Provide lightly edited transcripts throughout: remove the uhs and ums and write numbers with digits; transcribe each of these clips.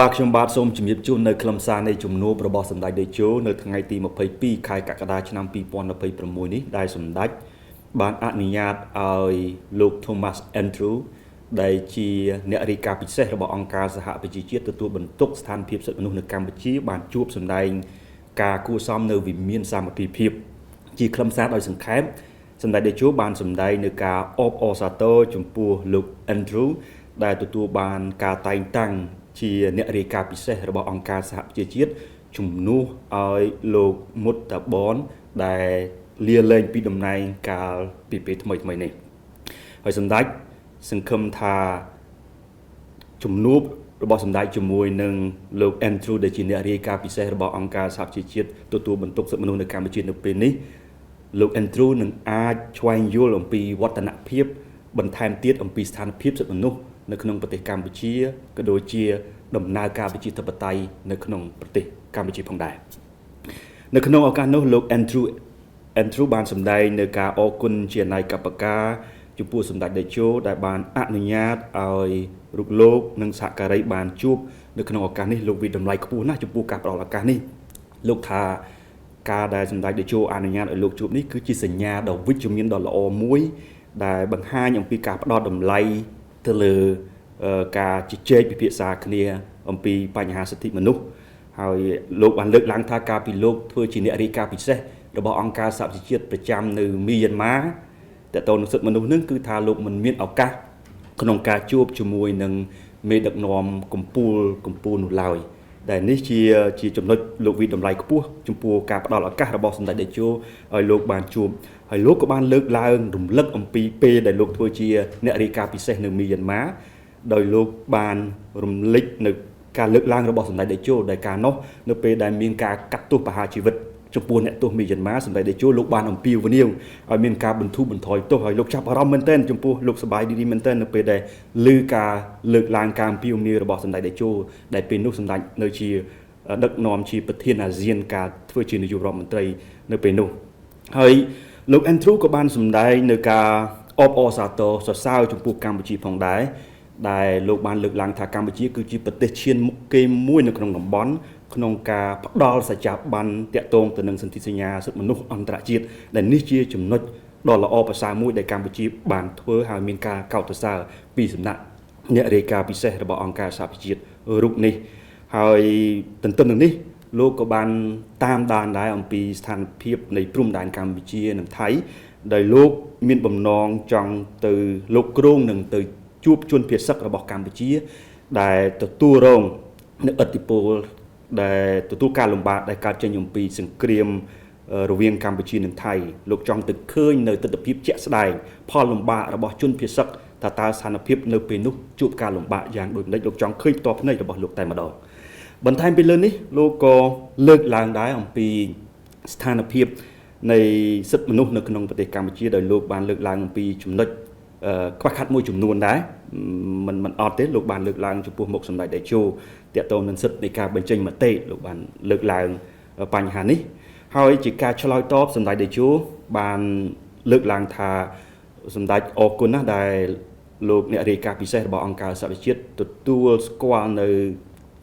បាទខ្ញុំបាទសូមជំរាបជូននៅខ្លឹមសារនៃជំនួបរបស់សម្ដេចតេជោនៅថ្ងៃទី22ខែកក្កដាឆ្នាំ2026នេះដែលសម្ដេចបានអនុញ្ញាតឲ្យលោក Thomas Andrew ដែលជាអ្នករាយការណ៍ពិសេសរបស់អង្គការសហប្រជាជាតិទទួលបន្ទុកស្ថានភាពសិទ្ធិមនុស្សនៅកម្ពុជាបានជួបសម្ដែងការគួរសមនៅវិមានសាមគ្គីភាពជាខ្លឹមសារដោយសង្ខេបសម្ដេចតេជោបានសម្ដែងនៅការអបអរសាទរចំពោះលោក Andrew ដែលទទួលបានការតែងតាំងជាអ្នករាយការណ៍ពិសេសរបស់អង្គការសហប្រជាជាតិជំនួសឲ្យលោកមុតតាបនដែលលាលែងពីតំណែងកាលពីពេលថ្មីៗនេះហើយសម្ដេចសង្ឃឹមថាជំនួបរបស់សម្ដេចជាមួយនឹងលោក Andrew ដែលជាអ្នករាយការណ៍ពិសេសរបស់អង្គការសហប្រជាជាតិទទួលបន្ទុកសិទ្ធិមនុស្សនៅកម្ពុជានៅពេលនេះលោក Andrew នឹងអាចឆ្វែងយល់អំពីវឌ្ឍនភាពបន្ថែមទៀតអំពីស្ថានភាពសិទ្ធិមនុស្សនៅក្នុងប្រទេសកម្ពុជាក៏ដូចជាដំណើរការប្រជាធិបតេយ្យនៅក្នុងប្រទេសកម្ពុជាផងដែរនៅក្នុងឱកាសនោះលោក Andrew បានសម្ដែងនៅការអរគុណជាអនេកបការចំពោះសម្ដេចតេជោដែលបានអនុញ្ញាតឲ្យរូបលោកនិងសហការីបានជួបនៅក្នុងឱកាសនេះលោកវាតម្លៃខ្ពស់ណាស់ចំពោះការផ្ដល់ឱកាសនេះលោកថាការដែលសម្ដេចតេជោអនុញ្ញាតឲ្យលោកជួបនេះគឺជាសញ្ញាដ៏វិជ្ជមានដ៏ល្អមួយដែលបង្ហាញអំពីការផ្ដល់តម្លៃទៅលើការជជែកពិភាក្សាគ្នាអំពីបញ្ហាសិទ្ធិមនុស្សហើយលោកបានលើកឡើងថាការពីលោកធ្វើជាអ្នករាយការណ៍ពិសេសរបស់អង្គការសហប្រជាជាតិប្រចាំនៅមីយ៉ាន់ម៉ាតទៅនឹងសិទ្ធិមនុស្សនឹងគឺថាលោកមិនមានឱកាសក្នុងការជួបជាមួយនឹងមេដឹកនាំកម្ពុជានោះឡើយដែលនេះជាចំណុចលោកវិតម្លៃខ្ពស់ចំពោះការផ្ដល់ឱកាសរបស់សម្ដេចតេជោឲ្យលោកបានជួបហើយលោកក៏បានលើកឡើងរំលឹកអំពីពេលដែលលោកធ្វើជាអ្នករាយការណ៍ពិសេសនៅមីយ៉ាន់ម៉ាដោយលោកបានរំលេចនៅការលើកឡើងរបស់សម្ដេចតេជោដែលកាលនោះនៅពេលដែលមានការកាត់ទោសប្រហារជីវិតចំពោះអ្នកទោសមីយ៉ាន់ម៉ាសម្ដេចតេជោលោកបានអំពាវនាវឲ្យមានការបន្ធូរបន្ថយទោសហើយលោកចាប់អារម្មណ៍មែនទែនចំពោះលោកសប្បាយរីករាយមែនទែននៅពេលដែលឮការលើកឡើងការអំពាវនាវរបស់សម្ដេចតេជោដែលពេលនោះសម្ដេចនៅជាដឹកនាំជាប្រធានអាស៊ានការធ្វើជានាយករដ្ឋមន្ត្រីនៅពេលនោះហើយលោក Andrew ក៏បានសម្ដែងនៅការអបអរសាទរសរសើរចំពោះកម្ពុជាផងដែរដែលលោកបានលើកឡើងថាកម្ពុជាគឺជាប្រទេសឈានមុខគេមួយនៅក្នុងតំបន់ក្នុងការផ្ដល់សច្ចាប័នតាក់ទងទៅនឹងសន្ធិសញ្ញាសិទ្ធិមនុស្សអន្តរជាតិដែលនេះជាចំណុចដ៏ល្អប្រសើរមួយដែលកម្ពុជាបានធ្វើហើយមានការកោតសរសើរពីសំណាក់អ្នករាយការណ៍ពិសេសរបស់អង្គការសហប្រជាជាតិរូបនេះហើយទន្ទឹមនឹងនេះលោកក៏បានតាមដានដែរអំពីស្ថានភាពនៃព្រំដែនកម្ពុជានិងថៃដោយលោកមានបំណងចង់ទៅលោកគ្រងនឹងទៅជួបជនភៀសសឹករបស់កម្ពុជាដែលទទួលរងនៅឥទ្ធិពលដែលទទួលការលំបាកដែលកើតចេញអំពីសង្គ្រាមរវាងកម្ពុជានិងថៃលោកចង់ទៅឃើញនៅទិដ្ឋភាពជាក់ស្ដែងផលលំបាករបស់ជនភៀសសឹកថាតើស្ថានភាពនៅពេលនោះជួបការលំបាកយ៉ាងដូចម្តេចលោកចង់ឃើញផ្ទាល់ភ្នែករបស់លោកតែម្ដងបន្ថែមពីលើនេះលោកក៏លើកឡើងដែរអំពីស្ថានភាពនៃសិទ្ធិមនុស្សនៅក្នុងប្រទេសកម្ពុជាដោយលោកបានលើកឡើងអំពីចំណុចខ្វះខាតមួយចំនួនដែរមិនអត់ទេលោកបានលើកឡើងចំពោះមុខសម្ដេចតេជោទាក់ទងនឹងសិទ្ធិនៃការបញ្ចេញមតិលោកបានលើកឡើងបញ្ហានេះហើយជាការឆ្លើយតបសម្ដេចតេជោបានលើកឡើងថាសម្ដេចអរគុណណាស់ដែលលោកអ្នករាយការណ៍ពិសេសរបស់អង្គការសហប្រជាជាតិទទួលស្គាល់នៅ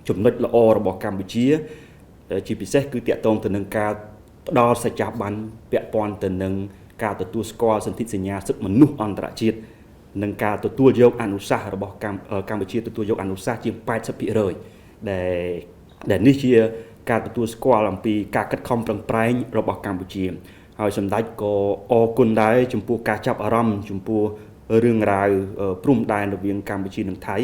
ចំណុចល្អរបស់កម្ពុជាជាពិសេសគឺទាក់ទងទៅនឹងការផ្ដល់សច្ចាប័នពាក់ព័ន្ធទៅនឹងការទទួលស្គាល់សន្ធិសញ្ញាសិទ្ធិមនុស្សអន្តរជាតិនិងការទទួលយកអនុសាសន៍របស់កម្ពុជាទទួលយកអនុសាសន៍ជាង 80% ដែលនេះជាការទទួលស្គាល់អំពីការខិតខំប្រឹងប្រែងរបស់កម្ពុជាហើយសម្ដេចក៏អរគុណដែរចំពោះការចាប់អារម្មណ៍ចំពោះរឿងរ៉ាវព្រំដែនរវាងកម្ពុជានិងថៃ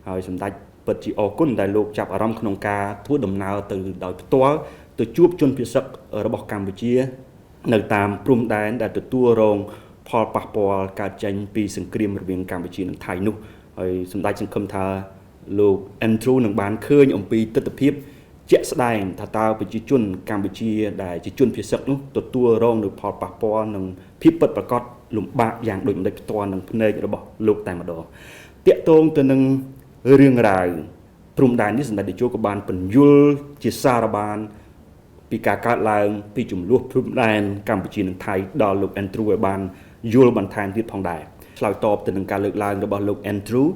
ហើយសម្ដេចពិតជាអរគុណដែលលោកចាប់អារម្មណ៍ក្នុងការធ្វើដំណើរទៅដោយផ្ទាល់ទៅជួបជនភៀសសឹករបស់កម្ពុជានៅតាមព្រំដែនដែលទទួលរងផលប៉ះពាល់កើតចេញពីសង្គ្រាមរវាងកម្ពុជានិងថៃនោះហើយសម្ដេចសង្ឃឹមថាលោក Andrew នឹងបានឃើញអំពីទិដ្ឋភាពជាក់ស្ដែងថាតើប្រជាជនកម្ពុជាដែលជាជនភៀសសឹកនោះទទួលរងនូវផលប៉ះពាល់និងភាពពិតប្រាកដលំបាកយ៉ាងដូចម្តេចផ្ទាល់នឹងភ្នែករបស់លោកតែម្ដងទាក់ទងទៅនឹងរឿងរ៉ាវព្រំដែននេះសម្ដេចតេជោក៏បានពន្យល់ជាសារបានពីការកើតឡើងពីចំនួនព្រំដែនកម្ពុជានិងថៃដល់លោក Andrew ឲ្យបានយល់បន្ថែមទៀតផងដែរឆ្លើយតបទៅនឹងការលើកឡើងរបស់លោក Andrew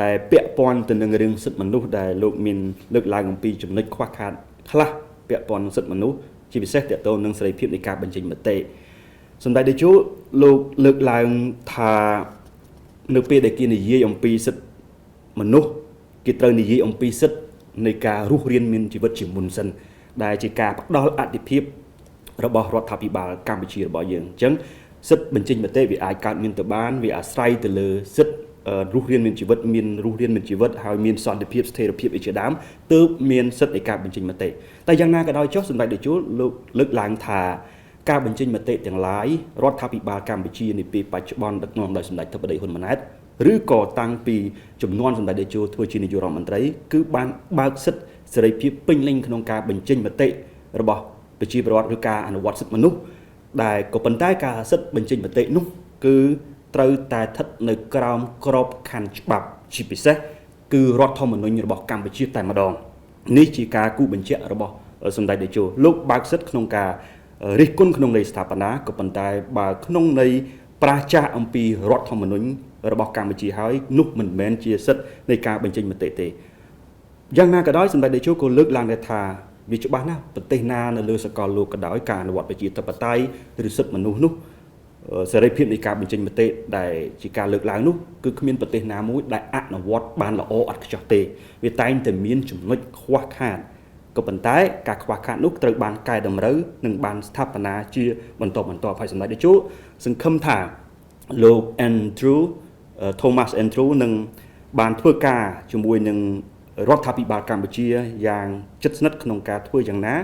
ដែលពាក់ព័ន្ធទៅនឹងរឿងសិទ្ធិមនុស្សដែលលោកមានលើកឡើងអំពីចំណុចខ្វះខាតខ្លះពាក់ព័ន្ធនឹងសិទ្ធិមនុស្សជាពិសេសទាក់ទងនឹងសេរីភាពនៃការបញ្ចេញមតិសម្ដេចតេជោលោកលើកឡើងថានៅពេលដែលគេនិយាយអំពីសិទ្ធិមនុស្សគេត្រូវនិយាយអំពីសិទ្ធិនៃការរស់រានមានជីវិតជាមុនសិនដែលជាការផ្ដល់អធិភាពរបស់រដ្ឋាភិបាលកម្ពុជារបស់យើងអញ្ចឹងសិទ្ធិបញ្ចេញមតិវាអាចកើតមានទៅបានវាអាស្រ័យទៅលើសិទ្ធិរស់រានមានជីវិតមានរស់រានមានជីវិតហើយមានសន្តិភាពស្ថិរភាពអីជាដើមទើបមានសិទ្ធិនៃការបញ្ចេញមតិតែយ៉ាងណាក៏ដោយចុះសម្ដេចតេជោលោកលើកឡើងថាការបញ្ចេញមតិទាំងឡាយរដ្ឋាភិបាលកម្ពុជានាពេលបច្ចុប្បន្នដឹកនាំដោយសម្ដេចធិបតីហ៊ុនម៉ាណែតឬក៏តាំងពីចំនួនសម្ដេចតេជោធ្វើជានាយករដ្ឋមន្ត្រីគឺបានបើកសិទ្ធិសេរីភាពពេញលេញក្នុងការបញ្ចេញមតិរបស់ប្រជាពលរដ្ឋឬការអនុវត្តសិទ្ធិមនុស្សដែលក៏ប៉ុន្តែការសិទ្ធិបញ្ចេញមតិនោះគឺត្រូវតែស្ថិតនៅក្រោមក្របខ័ណ្ឌច្បាប់ជាពិសេសគឺរដ្ឋធម្មនុញ្ញរបស់កម្ពុជាតែម្ដងនេះជាការគូបញ្ជាក់របស់សម្ដេចតេជោលោកបើកសិទ្ធិក្នុងការរិះគន់ក្នុងន័យស្ថាបនាក៏ប៉ុន្តែបើក្នុងន័យប្រាសចាសអំពីរដ្ឋធម្មនុញ្ញរបស់កម្ពុជាហើយនោះមិនមែនជាសិទ្ធិនៃការបញ្ចេញមតិទេយ៉ាងណាក៏ដោយសម្ដេចតេជោក៏លើកឡើងដែរថាវាច្បាស់ណាស់ប្រទេសណានៅលើសកលលោកក៏ដោយការអនុវត្តប្រជាធិបតេយ្យឬសិទ្ធិមនុស្សនោះសេរីភាពនៃការបញ្ចេញមតិដែលជាការលើកឡើងនោះគឺគ្មានប្រទេសណាមួយដែលអនុវត្តបានល្អឥតខ្ចោះទេវាតែងតែមានចំណុចខ្វះខាតក៏ប៉ុន្តែការខ្វះខាតនោះត្រូវបានកែតម្រូវនិងបានស្ថាបនាជាបន្តបន្ទាប់ហើយសម្ដេចតេជោសង្ឃឹមថាលោក Andrew Thomas Andrew នឹងបានធ្វើការជាមួយនឹងរដ្ឋាភិបាលកម្ពុជាយ៉ាងជិតស្និទ្ធក្នុងការធ្វើយ៉ាងណា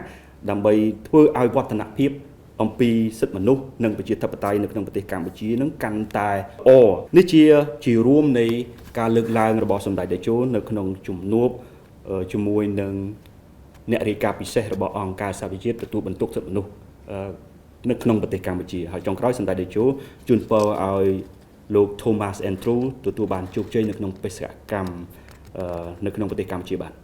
ដើម្បីធ្វើឲ្យវឌ្ឍនភាពអំពីសិទ្ធិមនុស្សនិងប្រជាធិបតេយ្យនៅក្នុងប្រទេសកម្ពុជានឹងកាន់តែល្អនេះជារួមនៃការលើកឡើងរបស់សម្ដេចតេជោនៅក្នុងជំនួបជាមួយនឹងអ្នករាយការណ៍ពិសេសរបស់អង្គការសហប្រជាជាតិទទួលបន្ទុកសិទ្ធិមនុស្សនៅក្នុងប្រទេសកម្ពុជាហើយចុងក្រោយសម្ដេចតេជោជូនពរឲ្យលោក Thomas Andrew ទទួលបានជោគជ័យនៅក្នុងបេសកកម្មនៅក្នុងប្រទេសកម្ពុជាបាទ។